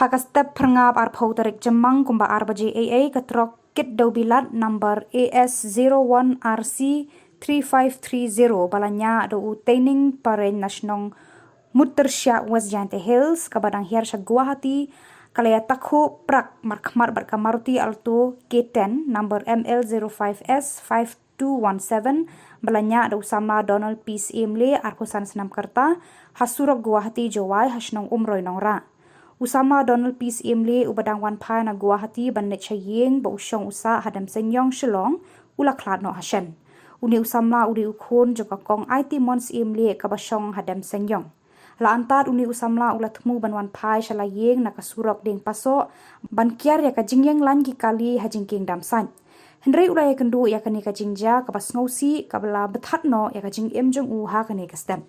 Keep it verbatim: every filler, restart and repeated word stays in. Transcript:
Ha ka step phyrngap arphew tarik Jymmang kumba ar baje eiei ka trok kit dewbilat number A S zero one R C three five three zero ba la ñiah da u Teining Pareñ na shnong Muttyrshiah, West Jaintia Hills, kaba dang hiar sha Guwahati, ka la ïatakhuh prak markhmat bad ka Maruti Alto K ten number M L zero five S five two one seven ba la ñiah da u samla Donald P Syiemlieh, arphew san snem ka rta, ha surok Guwahati Jowai ha shnong Umroi Nongrah. U samla Donald P Syiemlieh uba dang wan phai na Guwahati ban leit sha ïing ba u shong u sah ha Demseiniong, Shillong, u la khlad noh ha shen. Une u samla u dei u khun jong ka Kong Aitiemon Syiemlieh kaba shong ha Demseiniong. La antad une u samla u la thmu ban wan phai sha la ïing na ka surok Diengpasoh ban kiar ïa ka jingïeng lain ki kali ha jingkieng dam sait. Hynrei u la ïakynduh ïa kane ka jingjia kaba sngewsih kaba la bthat noh ïa ka jingim jong u ha kane ka step.